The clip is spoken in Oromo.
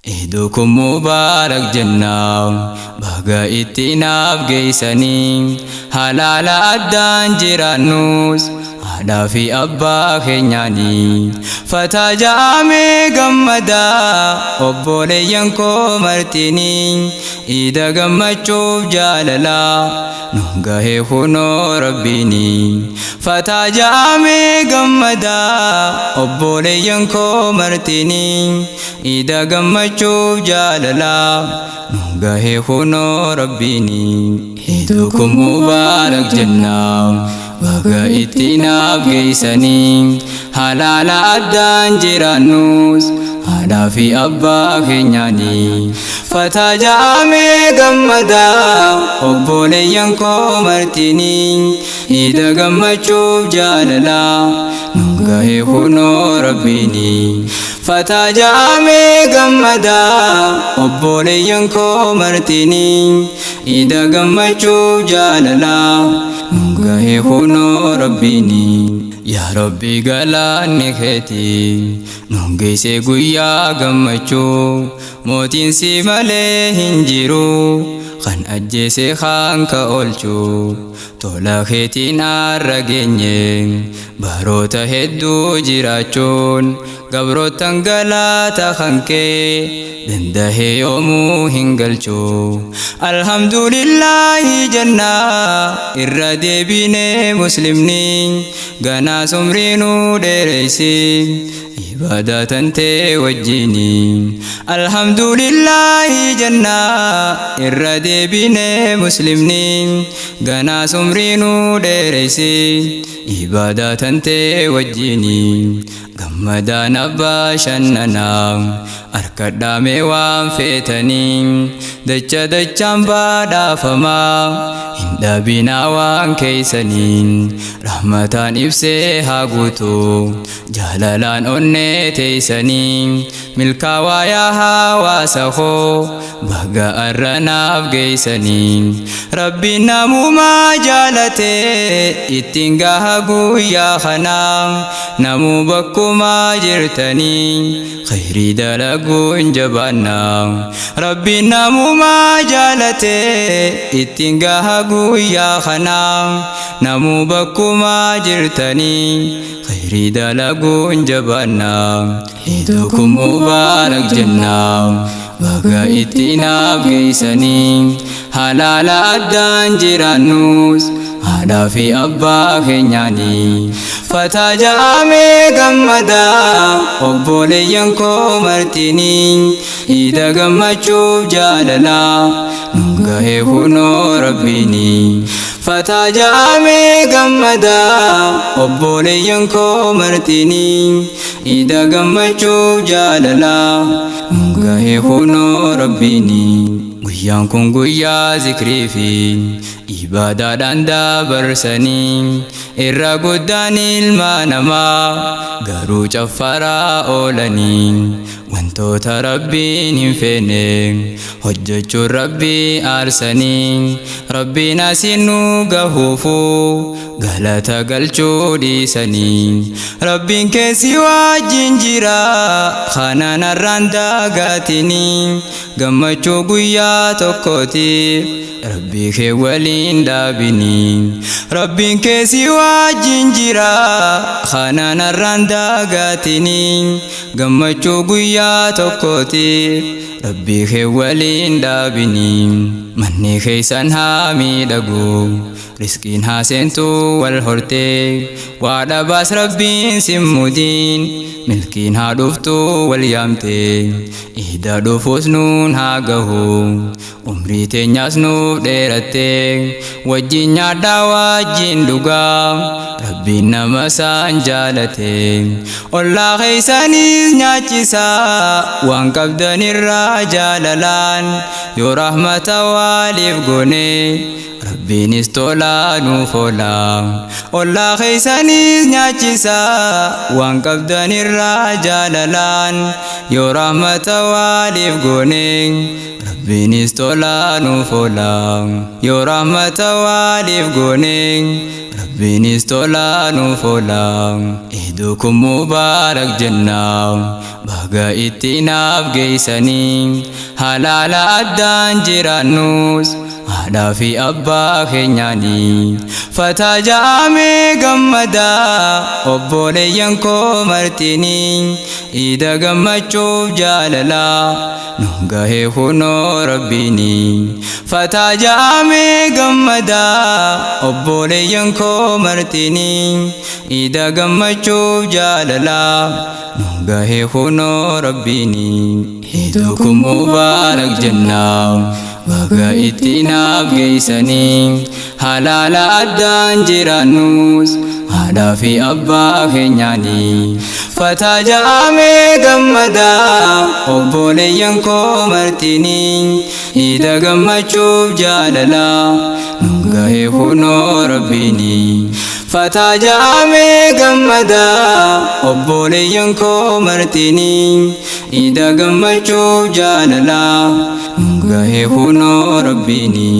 Iidukum mubaarak jennaa, baga itti naaf geeysanii. Halaala addaan jiraannus haadhaa fi abbaa keenyaanii. Fataa ja'amee gammadaa, obboleeyyan koo martinii. Iida gammachuuf jaalalaa nu gahee kunoo rabbiini. Fataa ja'amee gammadaa, obboleeyyan koo martinii. Iida gammachuuf jaalalaa nu gahee kunoo rabbiini. Iidukum mubaarak jennaa, baga itti naaf geeysanii. Halaala addaan jiraannus haadhaa fi abbaa keenyaanii. Fataa ja'amee gammadaa, obboleeyyan koo martinii. Iida gammachuuf jaalalaa nu gahee kunoo rabbiini. Fataa ja'amee gammadaa, obboleeyyan koo martinii. Iida gammachuuf jaalalaa nu gahee kunoo rabbiini. Yaa Rabbi, galaanni keeti nu geesse guyyaa gammachuu. Mootiin si malee hin jiru, kan ajjeese kan ka oolchu. Tola keetiin har'a geenye, baroota hedduu jiraachuun gabroottan galaata kan kee dandahee yoomuu hin galchu. Alhamdulillaahi jennaa, irra deebinee muslimni ganaa sumriinuu dheereysi ibaadaa tantee wajjini. Alhamdulillaahi jennaa, irra deebinee muslimni ganaa sumriinuu dheereysi ibaadaa tantee wajjini. Gammadaan abbaa shannanaa harkadhaamee waan feetanii, dacha dachaan badhaafamaa, hin dhabinaa waan keeysaniin. Rahmataan ibsee haa guutu jaalalaan onnee teeysanii. Milkaawaa yaa hawaasa koo, baga arranaaf geeysanii. Rabbiin namumaa jaalate ittiin gaha guyyaa kanaa. Namuu bakkumaa jirtanii khayrii dalaguun jabaannaa. Rabbiin namumaa jaalate ittiin gaha guyyaa kanaa. Namuu bakkumaa jirtanii khayrii dalaguun jabaannaa. Iidukum mubaarak jennaa, baga itti naaf geeysanii. Halaala addaan jiraannus haadhaa fi abbaa keenyaanii. Fataa ja'amee gammadaa, obboleeyyan koo martinii. Iida gammachuuf jaalalaa nu gahee kunoo rabbiini. Fataa ja'amee gammadaa, obboleeyyan koo martinii. Iida gammachuuf jaalalaa nu gahee kunoo rabbiini. Guyyaan kun guyyaa zikrii fi ibaadaadhaan dabarsanii. Irra guddaan ilma namaa garuu caffaraa oolanii, wantoota rabbiin hin feene hojjechuun rabbii aarsanii. Rabbiin asiin nu gahuufu galata galchuu dhiisanii. Rabbiin keessi wajjin jira, kanaan har'aan daagatinii. Gammachuu guyyaa tokkootiif rabbii kee waliin dhaabinii. Rabbiin keessi wajjin jira, kanaan har'aan daagatinii. Gammachuu guyyaa tokkootiif rabbii kee waliin dhaabinii. Manni keessan haa miidhagu, riskiin haa seentu wal hortee. Waa dhabaas rabbiin simmudiin, milkiin haa dhuftu wal yaamtee. Iida dhufuus nuun haa gahu, umrii teenyaas nuuf dheerattee. Wajjin nyaadhaa, wajjin dhugaa, rabbiin nama isaan jaalate. Ollaa keeysaniis nyaachisaa waan qabdanirraa jaalalaan. Yoo rahmata waaliif goone, rabbiinis tolaa nuuf oola. Ollaa keeysaniis nyaachisaa waan qabdanirraa jaalalaan. Yoo rahmata waaliif goone, rabbiinis tolaa nuuf oola. Yoo rahmata waaliif goone, Rabbiinis tolaa nuuf oola. Iidukum mubaarak jenna, baga itti naaf geeysanii. Halaala addaan jiraannus haadhaa fi abbaa keenyaanii. Fataa ja'amee gammadaa, obboleeyyan koo martinii. Iida gammachuuf jaalalaa nu gahee kunoo Rabbiini. Fataa ja'amee gammadaa, obboleeyyan koo martinii. Iida gammachuuf jaalalaa nu gahee kunoo Rabbiini. Iidukum mubaarak jenna, baga itti naaf geeysanii. Halaala addaan jiraannus haadhaa fi abbaa keenyaanii. Fataa ja'amee gammadaa, obboleeyyan koo martinii. Iida gammachuuf jaalalaa nu gahee kunoo Rabbiini. Fataa ja'amee gammadaa, obboleeyyan koo martinii. Iida gammachuuf jaalalaa nu gahee kunoo Rabbiini.